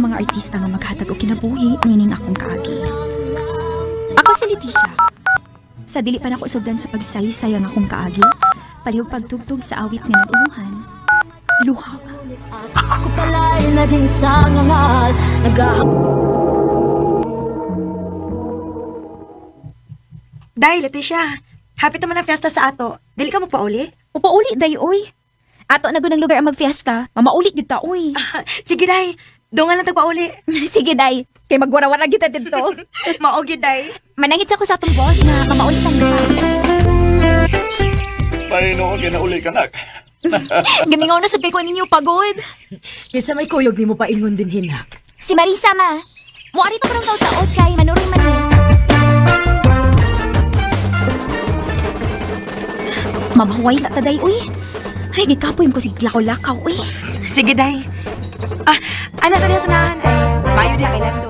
mga artista nga maghatag og kinabuhi nining akong kaagi. Ako si Leticia. Sa dili pa nako sugdan sa pagsaysay ang akong kaagi, palihog pagtugtog sa awit nga nag-uluhan. Luha. Ako pala'y naging sangangal. Day, Leticia. Happy naman ang fiesta sa ato. Dili ka mo pauli? Upauli day oy. Ato na gud ang lugar ang magfiesta. Mamauli gyud ta oy. Sige, Day. Dungan lang tagpauli. Sige day, kay magwara-wara gyud ta didto. Mao gyud, Day. Manangit sa ko sa atong boss na mamauli tang lugar. Tayo noon kay nauli ka, nak. Gimingaw na sa ko ninyo pagod. Kinsa may kuyog nimo paingon din hinak. Si Marisa ma. Muari to karong taud kay manuroy man ni. Mamahuway sa taday uy. Ay, gikapoy ko sig lakaw-lakaw uy. Sige, Day. Ah, anak ka niya sunahan. Ay, mayo na kay Lando.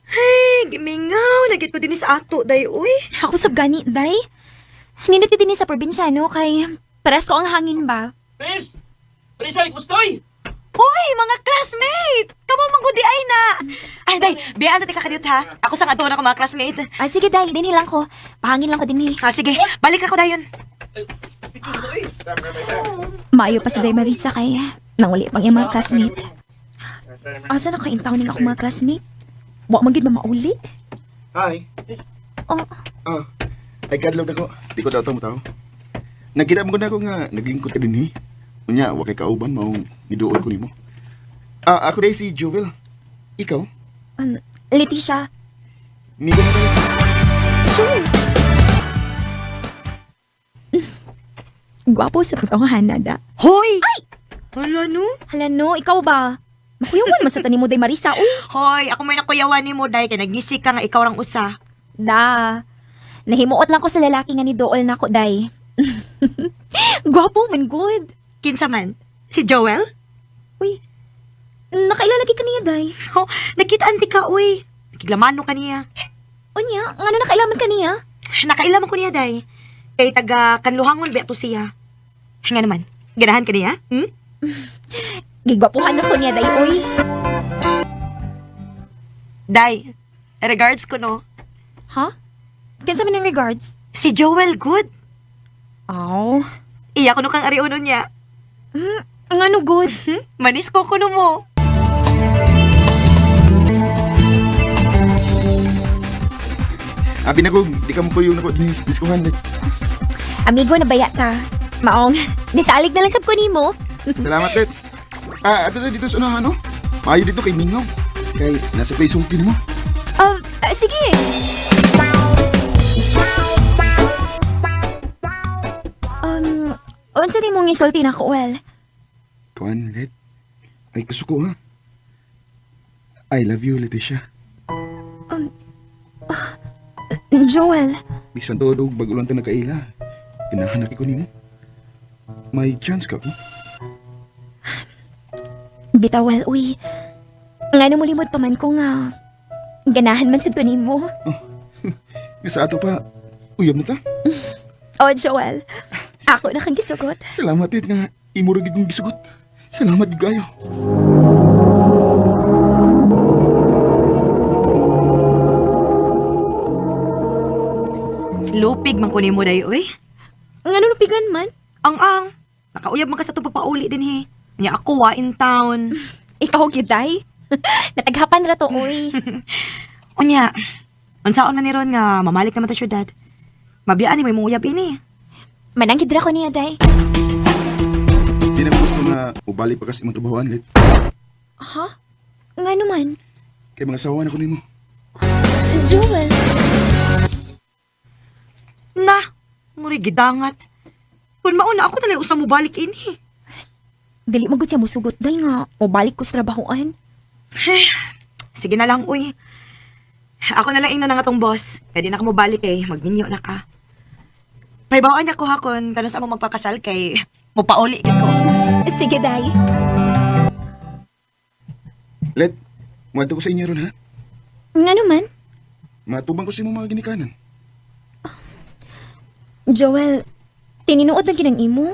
Ay, gimingaw. Nagit ko din sa ato, Day, uy. Ako sab gani, day. Nindot din sa probinsya no kay pares ko ang hangin ba. Pres! Presay, kustoy! Uy, mga classmate! Kamo manggudi ay na! Ay, Day, biyaan sa tika kadiyot, ha? Ako sang ato na ko mga classmate. Ah, sige day, dinhi lang ko. Pahangin lang ko dinhi. Ah, sige, balik na ko dayon. Maayo pa sa day Marisa kay nanguli pang iyang mga classmate. Asa na kaintaw ning akong mga classmate? Wa man gid mamauli. Hi. Oh, Ah, ay kadlaw na ko. Di ko daw mo tao. Nagkita mo ko na ako nga naglingkod ka din eh. Unya, wa kay kauban maong niduol ko nimo. Ah, ako day si Joel. Ikaw? Leticia. Migo na tayo. Sure. Gwapo sa pagtawahan, Nada. Hoy! Ay! Hala, no? Hala no, ikaw ba? Makuyawan man sa tanim mo, day Marisa. Uy, Hoy, ako may nakuyawan ni mo, Day, kay nagngisi ka nga ikaw rang usa. da. Nahimuot lang ko sa lalaki nga ni Dool na ako, day. Gwapo man, good. Kinsa man? Si Joel? Uy, nakailalagi ka niya, day. Oh, nakitaan di ka, uy. Nakiglamano ka niya. Unya, ngano nakailaman ka niya? Nakailaman ko niya, Day. Kay taga kanluhangon ba to siya. Nga naman, ganahan ka niya? Hmm? Gigwapuhan ako niya, day, uy. Day, regards ko no. Ha? Kinsa man ang regards? Si Joel good. Aw. Iya ko no kang ariuno niya. Ngano good? Hmm? Manis ko kuno mo. Abi na ko, di ka mo kuyog na ko din sa diskuhan. Amigo, nabaya ka. Maong, nisalig na lang sab ko nimo. Salamat, Let. Ah, ato sa dito sa unahan, no? Maayo dito kay Mingaw. Kay nasa play sulti mo. Ah, ah, sige. Unsa ni mong isulti na ko, well? Kuan, Let. Ay, kasuko, ha? I love you, Leticia. Joel, Bisan todo og bag-ulan ta nagkaila. Ginahanap ko nimo. May chance ka ko. bitawal, uy. Nga mulimod pa man ko nga. Ganahan man sad ko nimo. Nga sa ato pa, uyab na ta. Oh, Joel. Ako na kang gisugot. Salamat it nga imo ra gid kong gisugot. Salamat gid kayo. Lupig man ko nimo, Day, uy. Nga lupigan man. Ang-ang. Nakauyab man ka sa itong pagpauli din, he. Nya ako, wa in town. Ikaw gyud day. Nataghapan ra to, uy. Unya, unsaon man ni ron nga mamalik naman ta syudad. Mabiyaan ni may muyab ini. Mananghid ra ko niya, day. Di na ko gusto nga ubali pa kas imong trabahoan lit. Ha? Nga naman. Kay mga sawa na ko nimo. Joel. Na, muri gidangat. Kun mauna ako talay usa mo balik ini. Dili magud siya musugot day nga. O balik ko sa trabahoan. Sige na lang, uy. Ako na lang ingnon ang atong boss. Pwede na ka mo balik eh. Magminyo na ka. Paibawaan niya ko ha kun kano sa mo magpakasal kay mopauli gid ko. Sige, day. Let, muadto ko sa inyo ron ha. Nga naman. Matubang ko sa imong mga ginikanan. Joel, tininuod na ginang imo.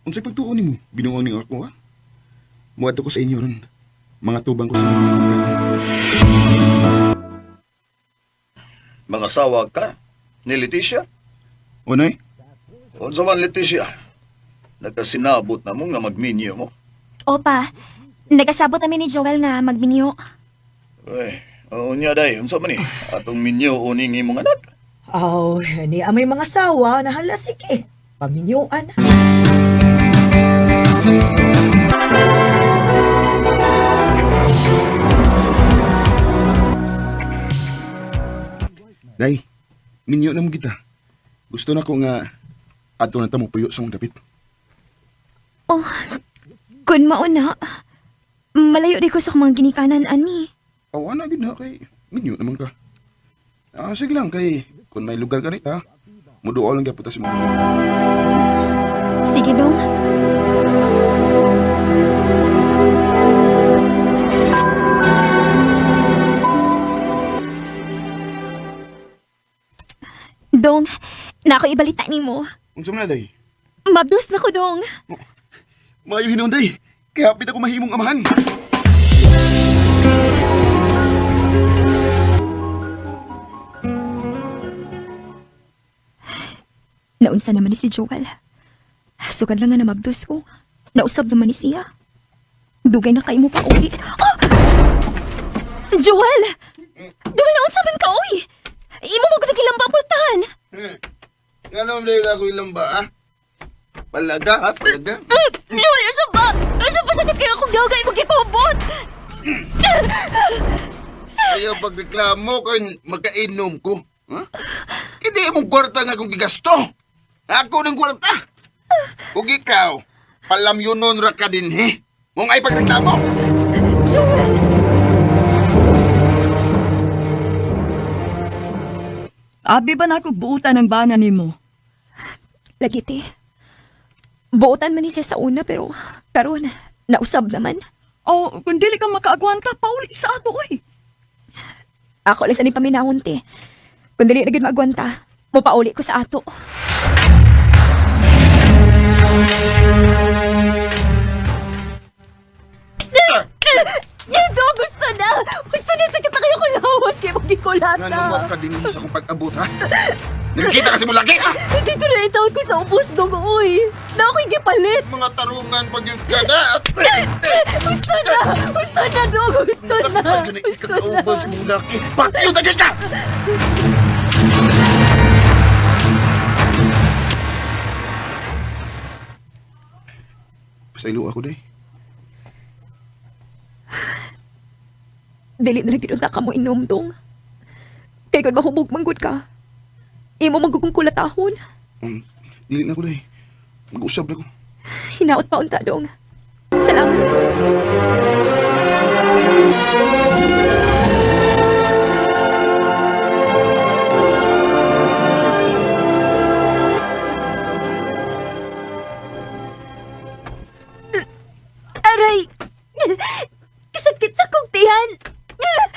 Unsay pagtuon nimo? Binuang ning ako ha. Muadto ko sa inyo ron. Mga tubang ko sa inyo. Mga sawa ka ni Leticia? Unoy, Unsa man Leticia? Nagkasinabot na mo nga magminyo mo. Opa, nagasabot namin ni Joel nga magminyo. Ay, unya day, unsa man ni? Atong minyo uning imong anak. Aw, ni amay mga sawa na hala sige. Paminyuan na. Day, minyo na mo kita. Gusto na ko nga adto na ta mo puyo sa mong dapit. Oh, kun mauna. Malayo di ko sa akong mga ginikanan, ani. Aw, ana gid na kay minyo naman ka. Ah, sige lang kay kung may lugar ganit ha. Muduol lang gyapon ta sa mga. Sige, Dong. Dong, na ako ibalita nimo. Unsa man na day? Mabdos na ko, Dong. Maayo hinuon day. Kaya hapit ako mahimong amahan. Naunsa naman ni si Joel. Sugad lang nga namabdos ko. Nausab naman ni siya. Dugay na kayo mo pa uli. Oh! Joel! Joel, naunsa man ka, uy! Imo mo gud ang pultahan. Ngano man ako ilang ba ha? Palaga ha, palaga. Joel, asa ba? Asa ba sakit kayo akong gawin mo gikubot? Ayaw pagreklamo kay magkainom ko. Ha? Hindi mong kwarta nga kung gigasto. Ako ng kwarta. Kung ikaw, palamyunon ra ka din he. Mong ay pagreklamo. Joel! Abi ba na ako buutan ng bana nimo? Lagi, te. Buotan man ni siya sa una pero karon nausab naman. O kung dili ka makaagwanta, pauli sa ato oy. Ako lang sa ni paminahon, te. Kung dili na gud maagwanta, mopauli ko sa ato. Nito, gusto na! Gusto na! Sakit na kayo kulawas kay magikulata. Nga naman ka din sa akong pag-abot ha? Nakikita kasi mo lagi ha? Dito na itawag ko sa ubos dong, uy. Na ako'y gipalit. Mga tarungan pag yung kada. Gusto na! Gusto na, dong! Gusto na! Gusto na! Ikakauban sa mong laki. Patyo na ka! Pasaylo ako day. Dili na lang ka mo inom, dong. Kay kung mahubog manggod ka, imo magugong kulatahon. Dili na ako day. Mag-usab na ko. Hinaot pa unta, dong. Salamat. Aray! Sakit sa kong tiyan!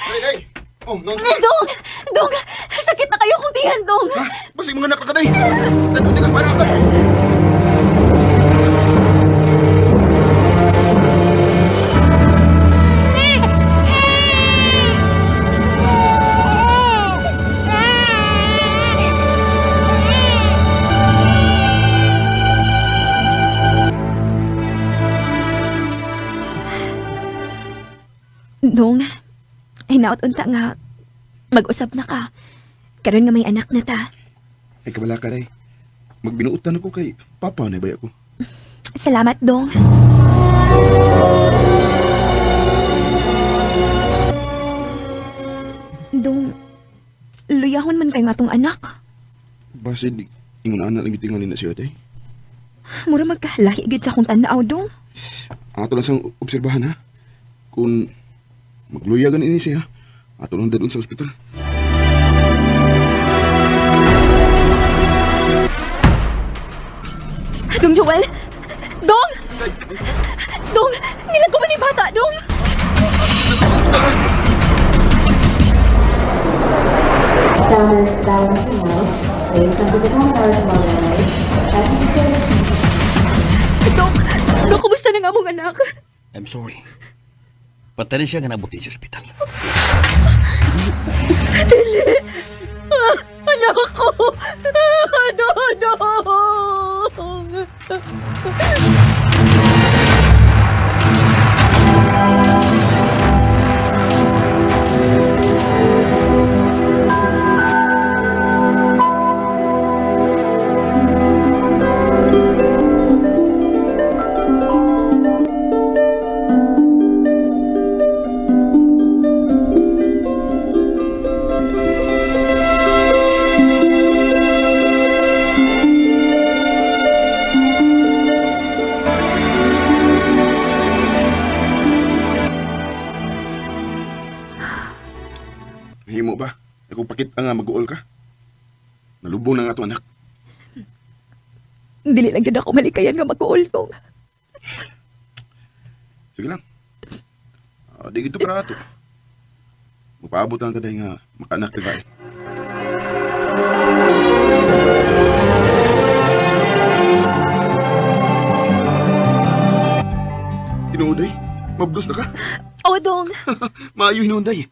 Day, day! Oh, non. Dong! Dong! Sakit na kayo kong tiyan, Dong! Ha? Basig mga anak na ka day! Tadong di ka sa ka! Dong, hinaot unta nga mag-usab na ka. Karon nga may anak na ta. Ay, kabala ka day. Magbinuotan ako kay Papa na ba ako? Salamat, Dong. Dong, luyahon man kay nga tong anak. Basid, ingon anak lang gitingali na siya day. Mura magkalahi gid sa akong tan-aw, Dong. Ang ato lang siyang obserbahan ha. Kung magluya ganin ini siya, ato lang dadun sa ospital. Dong Joel! Dong! Dong! Nilag ko man ni bata, Dong! Dong! Dong, kumusta na nga mong anak? I'm sorry. sorry. Patay na siya nga nabuti sa ospital. Anak ko! Dodong! Himo ba? Ako pakita nga mag-uol ka. Nalubong na nga ato anak. Dili lang gyud ako malikayan nga mag-uol dong. Sige lang. Ah, di gito para ato. Mapaabot lang taday nga makaanak ta gae. Hinuoday, mabdos na ka. Oh, dong. Maayo hinuoday.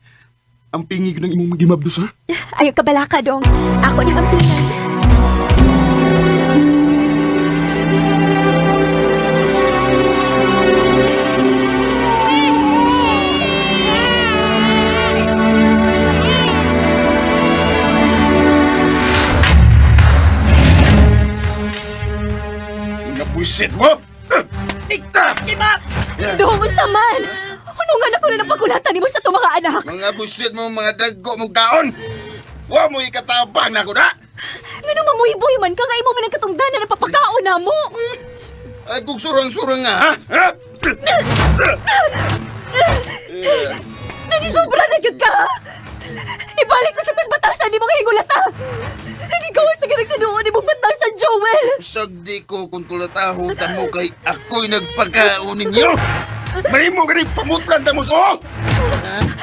Ang pingig ng imong gimabdos ha. Ayaw kabalaka, dong. Ako ni ampingan. Nga buisit mo! Ikta! Iba! Dong, unsa man? Ano nga na ko na napagulatan nimo sa itong mga anak? Mga buisit mo, mga daggo mong kaon! Wa mo ikatabang na ko na! Ngano mamuhiboy man ka nga imo man ang katungdanan na papakaon na mo? Ay, kung surang-surang nga, ha? Ha? Dali sobra na gyud ka! Ibalik ko sa mas batasan ni mga hingulata! Hindi ko sa ganang tinuon ni mong batasan, Joel! Sagdi ko kung tulatahon ta mo kay ako'y nagpagkaon ninyo! Mahimo ka rin pamutlan ta mo so!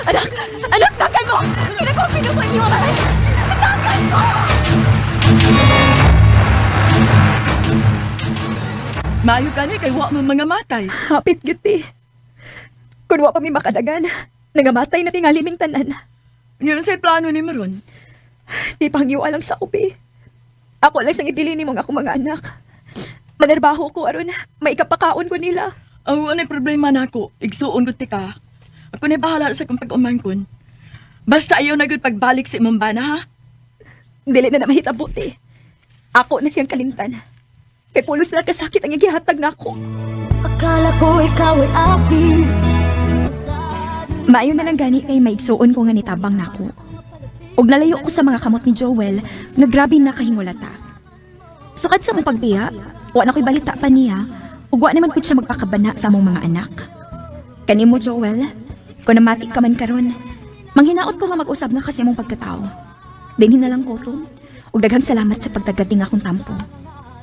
Anak! Anak, takan mo! Kailan ko pinuto ang iyong bahay? Takan mo! Maayo gani kay wa mo mga matay. Hapit gyud ti. Kun wa pa mi makadagan, nangamatay na tingali ming tanan. Yun say plano ni Maron. Di pangyo lang sa ubi. Ako lang sang ibili nimo nga akong mga anak. Manarbaho ko aron maikapakaon ko nila. Ang wala problema nako, igsuon gud ti ka. Ako na bahala sa kong pag-umangkon. Basta ayaw na gud pagbalik sa imong bana ha. Dili na na mahitabo ti. Ako na siyang kalimtan. Kay pulos na kasakit ang gihatag nako. Akala ko ikaw ay akin. Maayo na lang gani kay maigsuon ko nga nitabang nako. Ug nalayo ko sa mga kamot ni Joel nga grabe na kahingulata. Sukad sa mong pagbiya, wa na ko'y balita pa niya ug wa naman pud siya magpakabana sa among mga anak. Kanimo Joel, kung namati ka man karon, manghinaot ko nga mag-usab na kasi mong pagkatao. Dinhi na lang ko to. Ug daghang salamat sa pagtagating akong tampo.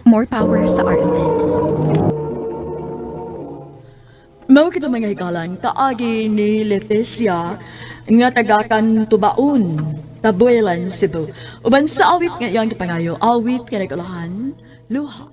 More power sa RMN. Mao kita mga hikalan, kaagi ni Leticia nga tagakan Tubaon, Tabuelan, Cebu. Uban sa awit nga iyang gipangayo, awit nga nagulahan, luha.